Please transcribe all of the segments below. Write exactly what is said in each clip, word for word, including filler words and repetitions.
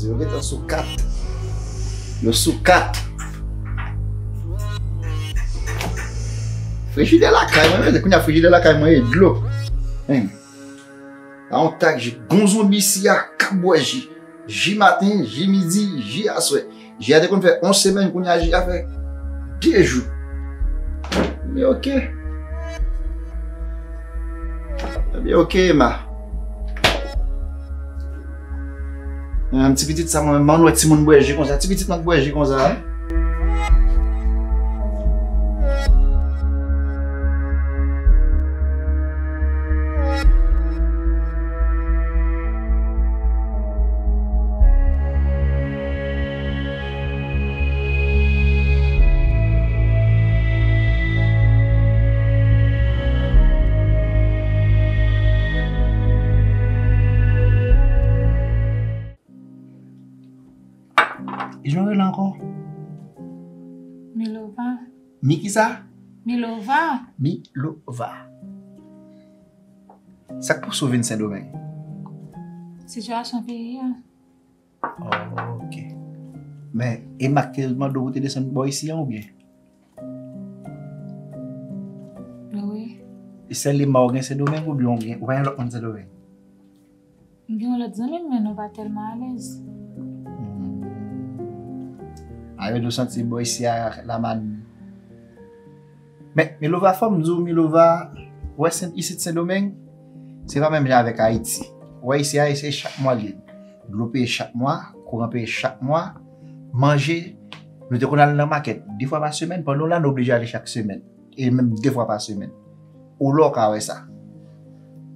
Yo gentan sou kat. Yo sou kat. Frijidè lakay mwen, men kounye a frijidè lakay mwen e dlo. Hen. A yon tak ji, gon zonbi isi a k ap bwè ji. Ji maten, ji midi, ji aswè. Ji a te konn fè yon semèn, kounye a ji a fè de jou. Ebyen, oke. Ebyen, oke, Emma. Menm ti pitit sa, mwen, mwen wè timoun bwè ji konsa. Ti pitit mwen bwè ji konsa, wi. Jan rele ankò? Milova. Mi kisa? Milova. Milova. Sa k pouse w vin Sendomeng? Sitiyasyon peyi a. Oh, ok. Men, e Mak te mande w pou te desann bò isi an oubyen? Wi. E sèl Emma w gen Sendomeng oubyen w gen, ou pa gen lòt moun Sendomeng? M gen yon lòt zanmi m, men nou pa tèlman alèz. Hmm. A, yo di w santi bò isi a laman. Men, Milova, fò m di w, Milova, ou wè Sen, isit Sendomeng, se pa menm jan avèk Ayiti. Ou wè isi a, se chak mwa l ye. Dlo peye chak mwa, kouran peye chak mwa, manje, nou te konn al nan makèt de fwa pa semèn, pandan w la, nou oblije ale chak semèn, e menm de fwa pa semèn. Ou la w ka wè sa.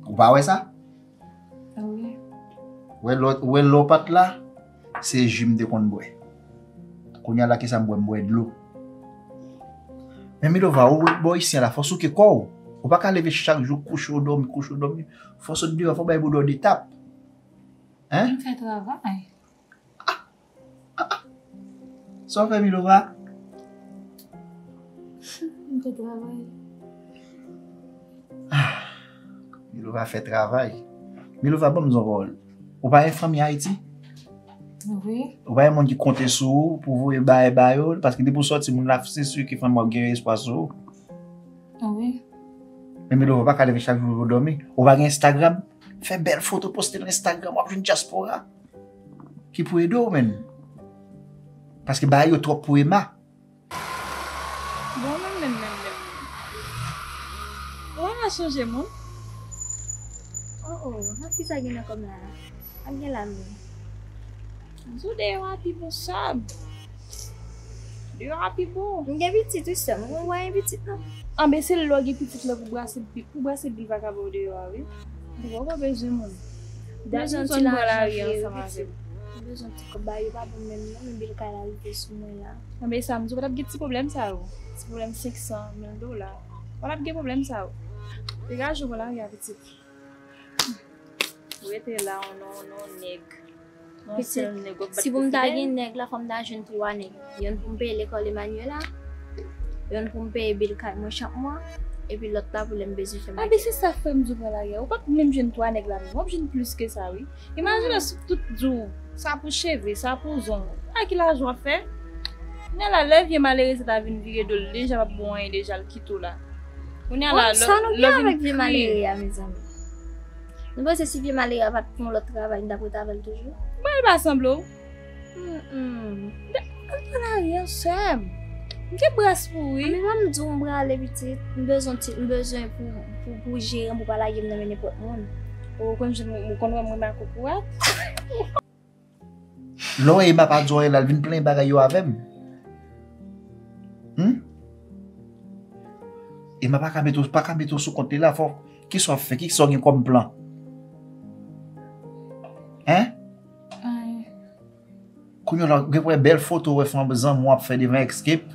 Ou pa wè sa? Wi. Wè lè, wè lè w pa t la, se ji m te konn bwè. Kounye a la, kisa m bwè? M bwè dlo. Men Milova, ou bò isi a la, fò w souke kò w. Ou pa ka leve chak jou, kouche w dòmi, kouche w dòmi. Fò w sot deyò, fò w bay boudè w de tap. Hen? M fè travay. Sa w fè, Milova? M fè travay. Ah, Milova fè travay. Milova, ban m di w yon pawòl. Ou pa gen fanmi Ayiti? Wi. Ou pa gen moun ki konte sou ou pou voye bagay ba yo? Paske depi w sòti, moun la, se si ke fanmi w ap gen espwa sou ou. Wi. Men Milova, ou pa ka leve chak jou pou w dòmi. Ou pa gen Instagram? Fè bèl foto, poste nan Instagram, w ap jwenn dyaspora ki pou ede w, menn. Paske bagay yo twòp pou Emma. Bon, menm, menm, menm, menm. Ou wè m a chanje moun? Oh, oh, nan fi sa gen nan kòm la. Ak gen la menm. Di w deyò a pi bon, sè m. Deyò a pi bon. M gen pitit, wi, sè m. Ou wè gen pitit, non? Anben, se lè w gen pitit la pou brase bi-, pou brase bi vakabon deyò a, wi. Ou poko bezwen moun. Dat nou konn pran lari ansanm avè m. M bezwen ti kòb, bagay yo pa bon menm non, men bil kay la rive sou mwen la. Anben, sa m di w, pa t ap gen ti pwoblèm sa yo. Ti pwoblèm senk san mil dola. Pa t ap gen pwoblèm sa yo. Degaje w pran lari a, pitit. Ou rete la, ou non, ou non, nèg. Pitit, si pou m ta gen nèg la, fò m ta jwenn twa nèg. Youn pou m peye lekòl Emmanuela, youn pou m peye bil kay mwen chak mwa, epi lòt la pou lè m bezwen fè makèt. Anben, se sa k fè m di w pran lari a. Ou p ap menm jwenn twa nèg la menm. W ap jwenn plis ke sa, wi. Imajine si tout di w, sa pou cheve, sa pou zong. A ki lajan w ap fè? Kounye a la, lè vye malere sa ta vin vire do l, deja p ap bon anyen, deja l kite w la. Kounye a la, lè, sa nou gen avèk vye malere a, mezanmi? Nou panse si vye malere a pa t fè yon lòt travay, nou t ap ret avè l toujou? Bon, l pa sanble w. Mm, mm. Ann pran lari a, sè m. M gen bras pou ou, wi. Anben, ban m di w, m prale, pitit. M bezwen ti, m bezwen pou, pou, pou jere m, pou pa lage m nan men nenpòt moun. Ou konn jwenn, ou konn wè m renmen ak kokorat? Lè w wè Emma pa di w anyen la, l vin plenyen bagay yo avè m. Hmm? Emma pa ka mete w, pa ka mete w sou kont li la, fò, kisa w ap fè, kisa w gen kòm plan? Hen? Anyen. Kounye a la, ou gen pou wè bèl foto, wè fanm zanmi w ap fè devan Escape.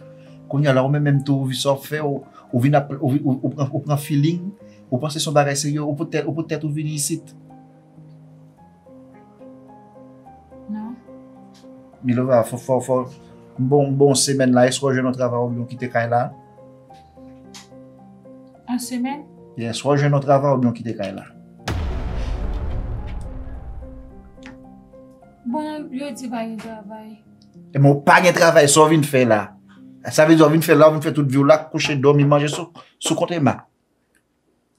Kounye a la, ou menm menm tou, ou vi sa w ap fè, ou, ou vin ap, ou, ou, ou pran, ou pran feeling, ou panse se yon bagay serye, ou poutèt, ou poutèt ou vini isit. Non. Milova, fò, fò, fò, m bon, m bon semèn la, èske w jwenn yon travay oubyen w kite kay la? Yon semèn? Yes, èske w jwenn yon travay oubyen w kite kay la? M Bon, yo di pa gen travay. E men w pa gen travay, sa w vin fè la? Sa vle di w vin fè la, w vin fè tout vi w la, kouche, dòmi, manje sou, sou kont Emma.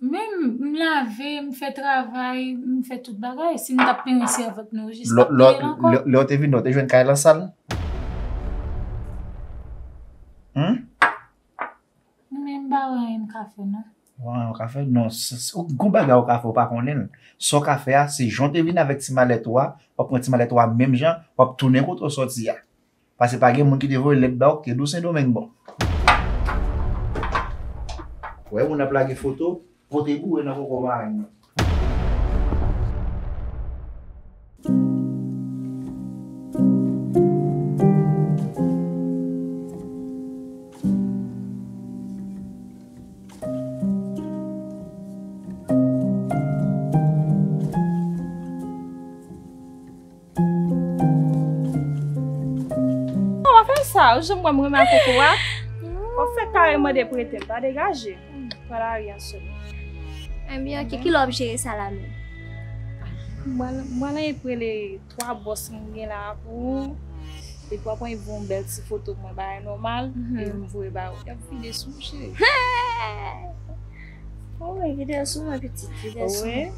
Men m lave, m fè travay, m fè tout bagay. Si m t ap penyen se avèk nou, jis t ap penyen ankò. Lè, lè, lè w te vin, w te jwenn kay lan sal? Hmm? Men m pa wè anyen m ka fè, non. Wè anyen w ka fè? Non, s- s- gon bagay w ka fè, w pa konnen l. Sa w ka fè a, se jan w te vin avèk ti malèt ou a, w ap pran ti malèt ou a menm jan, w ap tounen kote w sòti a. Paske pa gen moun ki te voye lèt ba w ki te di w Sendomeng bon. Wè moun ap lage foto, pote boure nan koko marenn nan. Non, w ap fè sa, ou janm wè m renmen ak koko a? W ap fè kare mande prete m, pa degaje. Pran lari a sèlman. Ebyen, ok, kilè w ap jere sa la menm? Mwen, mwen la, e prele twa bòs m gen la pou ou. Epi w ap voye yon bèl ti foto mwen, bagay nòmal, epi m voye ba ou. Y ap vide sou m, cheri. Wi, vide sou mwen, pitit, vide sou mwen.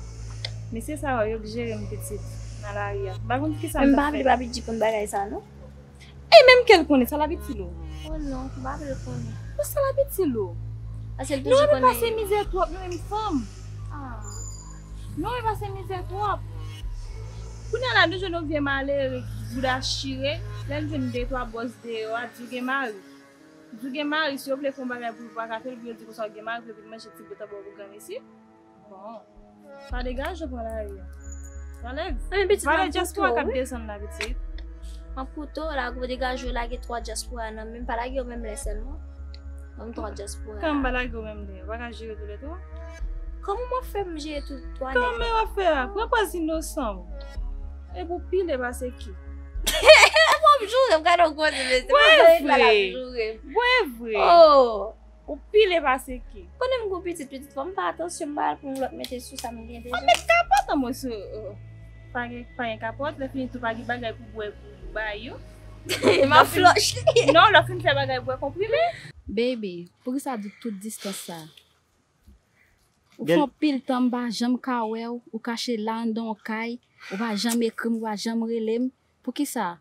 Mesye sa yo, yo k jere m, pitit, nan lari a. M pa konn kisa m t ap fè. Men m pa vle Papi G konn bagay sa, non. E menm ke l konnen, sa l ap itil ou? Oh non, m pa vle l konnen. Bon, sa l ap itil ou? Paske l toujou konnen. Nou menm pase mizè twòp, nou menm fanm. Ah. Nou menm pase mizè twòp. Kounye a la, nou jwenn yon vye malere, bouda chire, lè n jwenn de twa bòs deyò a, di w gen mari. Di w gen mari, si yo vle fè yon bagay pou yo pa ka fè l, pou yo di konsa w gen mari, pou yo vin manje ti bout anba w pou granmesi. Bon. Pa degaje w pran lari a. Valè, valè dyaspora k ap desann la, pitit. M ap koute w la, gwo degaje w lage twa dyaspora nan men m, pa lage yo menm lè sèlman. Ban m twa dyaspora. Kòman m pa lage yo menm lè? Ou pa ka jere toulètwa? Kòman w ap fè m jere tout twa nèg yo? Kòman w ap fè a? Pran pòz inosan w. Epi w pile pase ki? W ap joure m, gade yon koze, mesye. Mwen vre. Mwen vre. Oh. Ou pile pase ki? Konnen m gwo pitit, pitit fò m pa atansyon, m pa al pran yon lòt mete sou sa m gen deja. An met kapòt an mwen sou, euh, pa gen, pa gen kapòt, lè fini tou pa gen bagay pou bwè pou ba yo. M ap flòch li. Non, lè w fin fè bagay bwè konprime. Baby, poukisa di tout distans sa? Ou fè anpil tan m pa janm ka wè w, ou kache la anndan yon kay, ou pa janm ekri m, ou pa janm rele m. Poukisa?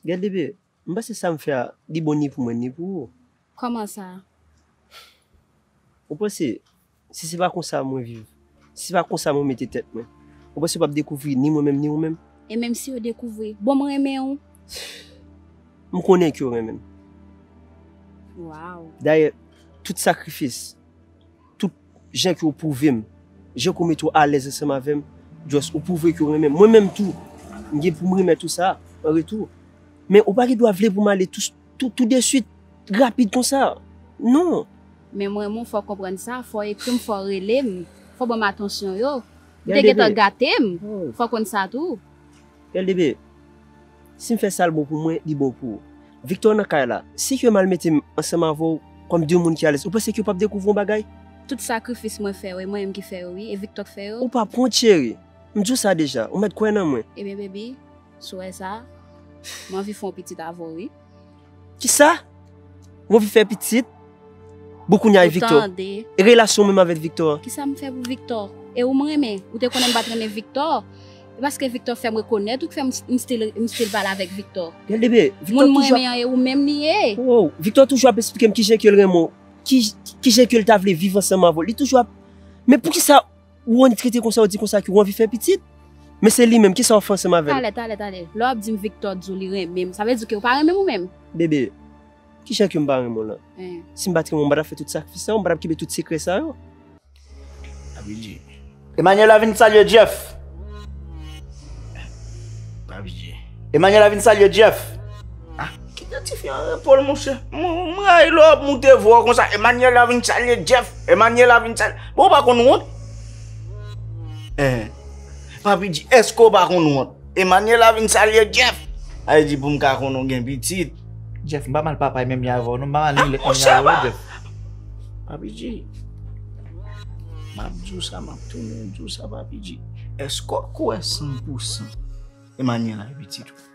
Gade bebe, m panse sa m fè a, li bon ni pou mwen, ni pou ou. Kòman sa? Ou panse, si se pa konsa mwen viv, si se pa konsa mwen mete tèt mwen, ou panse w p ap dekouvri ni mwen menm, ni ou menm? E menm si yo dekouvri, bon, m renmen w. M konnen ke w renmen m. Waw. Dayè, tout sakrifis, tout jan ke w pwouve m, jan ke w mete w alèz ansanm avè m, just ou pwouve ke w renmen m. Mwen menm tou, m gen pou m remèt ou sa an retou. Men ou pa gen dwa vle pou m ale tou, tou, tou de swit, rapid konsa. Non. Men mwen, mwen, fò w konprann sa, fò w ekri m, fò w rele m, fò w ban m atansyon yo. Ou te gentan gate m, fò w konn sa tou. L D B, si m fè sa l bon pou mwen, li bon pou ou. Victor nan kay la. Si ke m al mete m ansanm avè w kòm de moun ki alèz, ou panse ke w p ap dekouvri yon bagay? Tout sakrifis mwen fè yo, e mwen menm ki fè yo, wi, e Victor k fè yo. Ou p ap wont, cheri. M di w sa deja, ou mèt kwè nan mwen. Ebyen, baby, si w wè sa, mwen anvi fè yon pitit avè w, wi. Kisa? Ou anvi fè pitit? Bon, kounye a e Victor. Ou tande? E relasyon w menm avèk Victor an? Kisa m fè pou Victor? E ou m renmen? Ou te konnen m pa t renmen Victor? E paske Victor fè m rekonèt ou k fè m, m still, m still pale avèk Victor. L D B, Victor toujou ap... Moun m renmen an, e ou menm li ye. Oh, Victor toujou ap esplike m kijan ke l renmen w, ki, kijan ke l ta vle viv ansanm avè w. Li toujou ap... Men poukisa ou annik trete konsa, ou di konsa ke ou anvi fè pitit? Men se li menm, kisa w fè ansanm avè l? Talè, talè, talè. Lè w ap di m Victor di w li renmen m, sa vle di ke ou pa renmen m ou menm? Bebe, kijan ke m pa renmen w lan? Si m pa t renmen w, m pa t ap fè tout sakrifis sa yo, m pa t ap kenbe tout sekrè sa yo. Papi G. Emmanuela vin salye Jeff. Papi G. Emmanuela vin salye Jeff. Ah, kite tifi an repo l, monchè. M, m rayi lè w ap moute vwa w konsa. Emmanuela vin salye Jeff. Emmanuela vin salye. Bon, ou pa konn wont? Eh. Papi G, èske w pa konn wont? Emmanuela vin salye Jeff. Sa vle di pou m ka konnen w gen pitit. Jeff, m pa mal papa e menm jan avè w non, m pa mal ni lèt menm jan avè w, Jeff. Papi G, m ap di w sa, m ap tounen di w sa, Papi G. Èske w kwè san pou san E manyen la, pitit ou.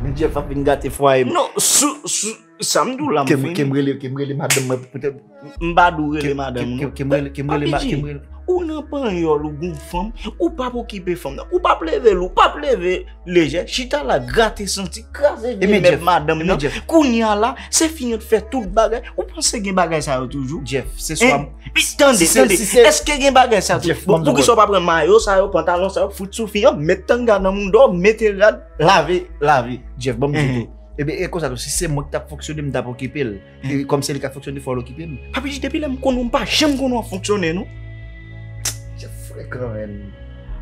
Men Jeff ap vin gate fwaye m. Non, sou, sou, sa m di w la, m fini. Ke m rele, ke m rele madanm mwen poutèt. M pa di w rele madanm ou, non. Ke m rele, ke m rele, ke m rele. Ou nan panyòl, ou gon fanm, ou p ap okipe fanm nan. Ou p ap leve l, ou p ap leve lejè. Chita la, grate santi, kraze vye nèv madanm nan. Kounye a la, se fi an t fè tout bagay. Ou panse gen bagay sa yo toujou? Jeff, se swa. Tande, tande. Èske gen bagay sa yo toujou? Bon, poukisa w pa pran mayo sa yo, pantalon sa yo, fout sou fi an, met tanga nan mouda w, mete rad, lave, lave. Jeff, ban m di w tou. Ebyen, e konsa tou, si se mwen ki t ap fonksyone, m t ap okipe l. E kòm se li k ap fonksyone, fò l okipe m. Papi G, depi lè m konnen w, m pa janm konnen w ap fonksyone, non. Jeff frekan, menn.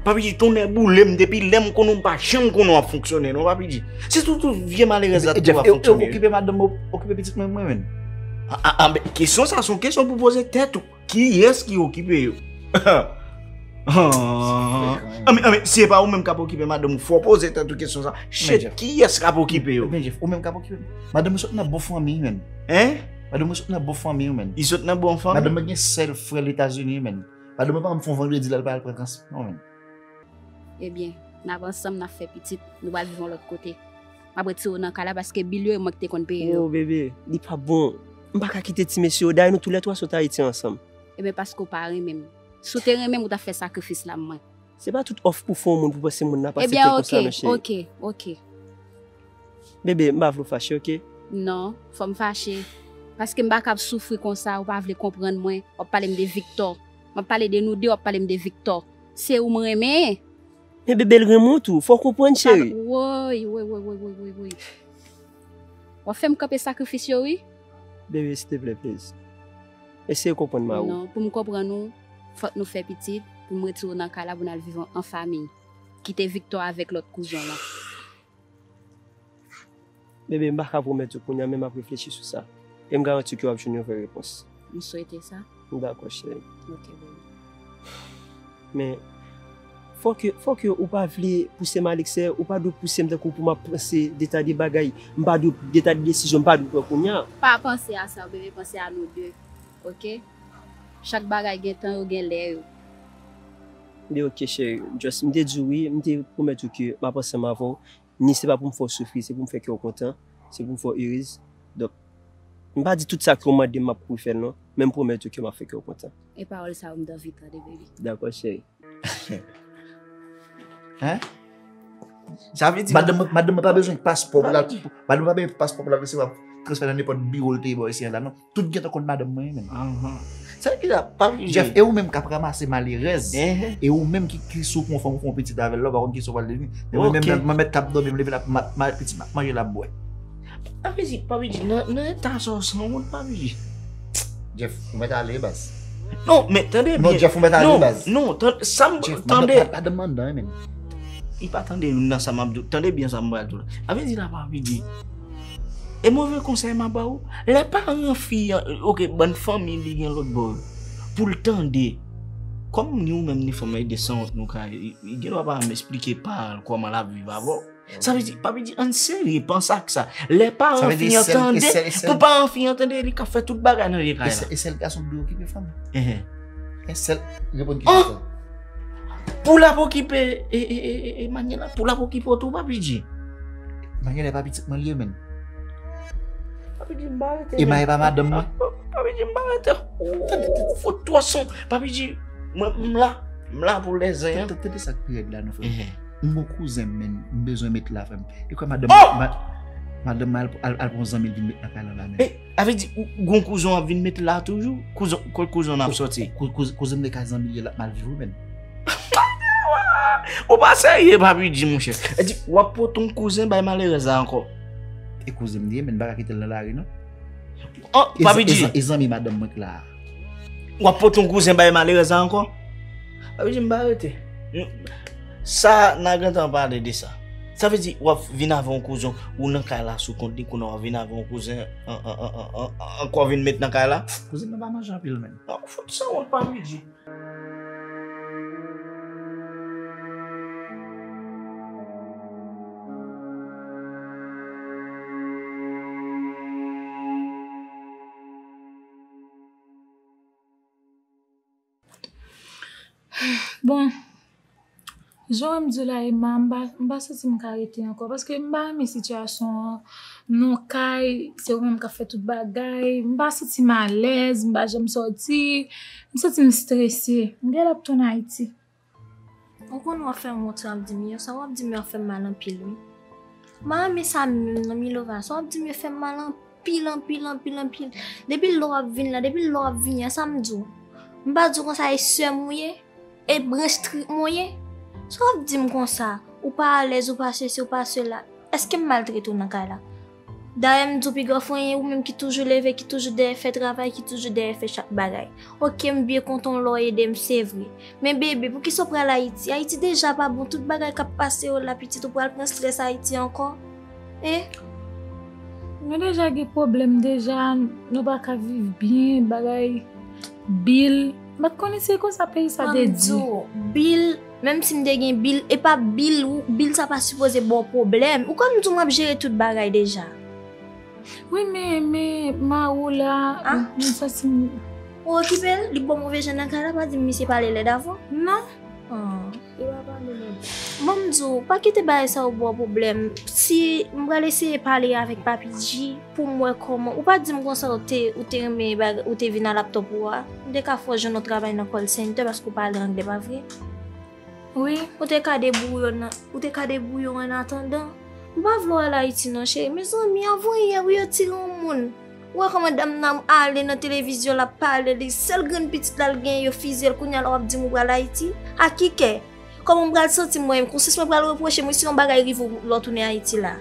Papi G, tonnè boule m, depi lè m konnen w, m pa janm konnen w ap fonksyone, non, Papi G. Se tou, tou vye malerèz la tou ap fonksyone. Jeff, e, e w okipe madanm mwen, okipe pitit mwen, mwen, menn. A, a, a, men kesyon sa, se yon kesyon pou poze tèt ou. Kiyès ki okipe yo? Anben, anben, si se pa ou menm k ap okipe madanm ou, fò w poze tèt ou kesyon sa. Shit, kiyès k ap okipe yo? Men Jeff, ou menm k ap okipe m. Madanm mwen sot nan bon fanmi, menn. Hein? Madanm mwen sot nan bon fanmi, menn. Li sot nan bon fanmi? Madanm mwen gen sèl frè Letazini, menn. Madanm mwen pa janm fè yon vandredi la, l pa al pran trans, non, menn. Ebyen, n ap ansanm, n ap fè pitit, nou pral viv yon lòt kote. M ap retire w nan kay la paske bil yo, e mwen ki te konn peye yo. Oh, bebe, li pa bon. M pa ka kite ti mesye yo. Dayè, nou toulètwa sot Ayiti ansanm. Ebyen, paske w pa renmen m. Si w te renmen m, ou t ap fè sakrifis la mwen. Se pa tout òf pou fè yon moun pou panse moun nan ap aksepte l konsa, non, cheri. Ebyen, oke, oke. Bebe, m pa vle w fache, oke? Non, fò m fache. Paske m pa kab soufri konsa, ou pa vle konprann mwen. W ap pale m de Victor. M ap pale de nou de, w ap pale m de Victor. Se ou m renmen. Men bebe, l renmen w tou. Fò w konprann, cheri. Woy, woy, woy. W ap fè m kanpe sakrifis yo, wi. Bebe, silteplè, please. Eseye konprann mari w. Non, pou m konprann ou, fòk nou fè pitit, pou m retire w nan kay la, pou n al viv an, an fanmi. Kite Victor avèk lòt kouzen w lan. Bebe, m pa ka pwomèt ou kounye a, men m ap reflechi sou sa. E m garanti w ke w ap jwenn yon vrè repons. M swete sa. Dakò, cheri. Ok, baby. Men, fò ke, fò ke ou pa vle pouse m a leksè, ou pa dwe pouse m tankou pou m ap panse de ta de bagay. M pa dwe, de ta de desizyon, m pa dwe pran kounye a. Pa panse a sa, bebe, panse a nou de. Ok? Chak bagay gen tan yo, gen lè yo. Li ok, cheri. Just, m te di w wi, m te pwomèt ou ke m ap ansanm avè w. Ni se pa pou m fè w soufri, se pou m fè kè w kontan, se pou m fè w erez. Donk, m pa di tout sa ke w mande m, m ap kouri fè l non, men m pwomèt ou ke m ap fè kè w kontan. E pawòl sa yo m t anvi tande, baby. Dakò, cheri. Hein? Sa vle di madanm, madanm mwen pa bezwen paspò pou l al, madanm mwen pa bezwen paspò pou l al resevwa transfè nan nenpòt biwo l te ye bò isi a la non. Tout gentan konn madanm mwen, menn. Sa ki la, pa vle Jeff, e ou menm k ap ranmase malerèz. E ou menm ki, ki si w pran yon fanm, ou fè yon pitit avè l la, ou pa konn kisa w pral devni. E mwen menm, nan, nan mèt k ap dòmi, m leve l ap ma-, ma-, pitit m ap manje, l ap bwè. Sa vle di, pa vle di, nan, nan eta sa w sanwont, pa vle di. Jeff, ou mèt ale, baz. Non, men tande byen. Non, Jeff, ou mèt ale, baz. Non, non, sa m tande. Madanm mwen anndan, menn. Li pa tande youn nan sa m ap di w. Tande byen sa m pral di w la. Sa vle di la, pa vle di. E move konsèy m ap ba w, lè paran fi an, ok, bann fanmi li gen lòt bò yo, pou l tande, kòm ni ou menm ni fanm nan, e de sanwont nou ka ye, li gen dwa pa janm esplike paran l kòman l ap viv avè w. Sa vle di, pa vle di, ann serye, panse ak sa. Lè paran fi an tande, pou paran fi an tande, li ka fè tout bagay nan vye kay la. E sèl gason ki dwe okipe fanm. E sèl, reponn kesyon sa. Pou l ap okipe, e, e, e, e, e, Manyèla, pou l ap okipe w tou, pa vle di. Manyèla e pa pitit mwen li ye, menn. Papi di m pa rete. E ma e pa madanm mwen. Papi di m pa rete. Ou fout twò son. Papi di, mwen, m la. M la pou lèzen an. Tande, tande sa k pi rèd la non, frè m. M gon kouzen m, menn. M bezwen met la, frè m. E kwè madanm, ma-, madanm mwen al, al, al pran zanmi l vin met nan kay la la, menn. E, sa vle di, ou gon kouzen w ap vin met la toujou? Kouzen, kot kouzen w ap sòti? Kou-, kou-, kouzen m de kay zanmi l ye la, m al viv wi, menn. Ou pa serye, Papi G, monchè. E di, w ap pote yon kouzen bay malerèz la ankò. E kouzen m li ye, men m pa ka kite l nan lari, non. An, Papi G. E zanmi madanm mwen k la a. W ap pote yon kouzen bay malerèz la ankò? Papi G, m pa rete. Sa, n a gentan pale de sa. Sa vle di, w ap vin avè yon kouzen, ou nan kay la sou kont li, kounye a w ap vin avè yon kouzen, an, an, ankò vin met nan kay la? Kouzen nan pa manje anpil, menn. An, fout sanwont, Papi G. Bon, Jan m di w la, Emma, m pa, m pa santi m ka rete ankò, paske m pa renmen sitiyasyon an. Nou kay, se ou menm k ap fè tout bagay. M pa santi m alèz, m pa janm sòti. M santi m strese. M genlè ap tounen Ayiti. Ou konn w ap fè m wont sa w ap di m yo, sa w ap di m yo ap fè m mal anpil, wi. M pa renmen sa menm non, Milova, sa w ap di m yo fè m mal anpil, anpil, anpil, anpil. Depi lè w ap vin la, depi lè w ap vini a, sa m di w? M pa di w konsa e sè m ou ye? E branch trip mwen ye? Sa w ap di m konsa? Ou pa alèz, ou pa sesi, ou pa sela. Èske m maltrete w nan kay la? Dayè m di w pi gran fanyen, ou menm ki toujou leve, ki toujou dèyè fè travay, ki toujou dèyè fè chak bagay. Oke, m byen kontan w lè w ede m, se vre. Men bebe, poukisa w pral Ayiti? Ayiti deja pa bon, tout bagay k ap pase yo la, pitit, ou pral pran strès Ayiti ankò? Hein? Nou deja gen pwoblèm deja, nou pa ka viv byen, bagay bil. M pa t konnen se konsa peyi sa te di. Bil, menm si m te gen bil, e pa bil, ou, bil sa pa sipoze ba w pwoblèm. Ou konn m di w m ap jere tout bagay deja. Wi, men, men, Mawola, ah, m, m santi m. Ou okipe l? Li ba w move jan nan kay la, pa di m misye pale lèd avè w. Non. Ah. Li pa pale lèd. Bon, m di w, pa kite bagay sa yo ba w pwoblèm. Si m pral eseye pale avèk Papi G pou m wè kòman. Ou pa di m konsa ou te, ou te renmen bagay, ou te vin a laptop ou a. M te ka fè w jwenn yon travay nan call center paske ou pale anglè, pa vre? Wi. Ou te ka debouye w nan, ou te ka debouye w an atandan. M pa vle w al Ayiti non, cheri. Mezanmi, avan yè, wi, yo tire yon moun. Ou wè kòman dam nan ale nan televizyon, l ap pale, li sèl grenn pitit la l genyen, yo fizye l, kounye a la w ap di m ou pral Ayiti? A ki kè? Kòman m pral santi m mwen menm? Konsyans mwen pral repwoche m wi si yon bagay rive w lè w tounen Ayiti la.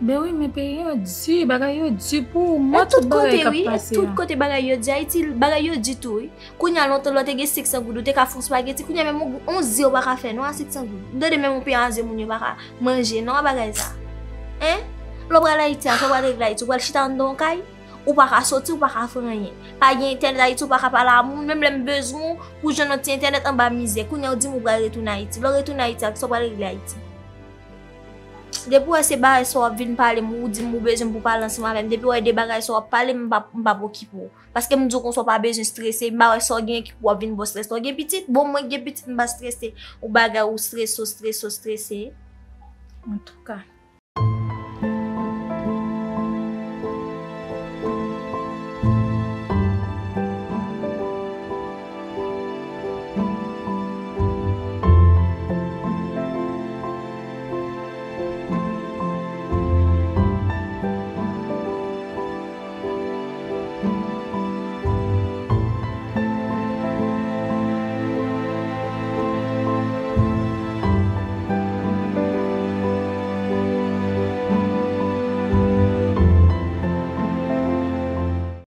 Ben wi, men peyi an di, bagay yo di pou mwen, tout bagay k ap pase a. Tout kote bagay yo di, Ayiti, bagay yo di tou wi. Kounye a lontan lè w te gen senk san goud, ou te ka fè yon spageti, kounye a menm yon, yon ze ou pa ka fè non a senk san goud. M tande menm yon pye a ze moun yo pa ka manje non a bagay sa. Hein? Lè w pral Ayiti a, sa w pral regle Ayiti, ou pral chita anndan yon kay? Ou pa ka soti, ou pa ka fè anyen. Pa gen entènèt Ayiti, ou pa ka pale a moun. Menm lè m bezwen w pou jwenn yon ti entènèt anba mizè. Kounye a ou di m ou pral retounen Ayiti. Lè w retounen Ayiti a, kisa w pral regle Ayiti? Depi w wè se bagay sa w ap vin pale m, ou di m ou bezwen m pou pale ansanm avè m. Depi w wè de bagay sa w ap pale m, m p ap, m p ap okipe w. Paske m di w konsa w pa bezwen strese, m pa wè sa w genyen ki pou w ap vin ba w strès. Lè w gen pitit, bon mwen k gen pitit m pa strese. Ou bagay ou strese, ou strese, ou strese. Antouka.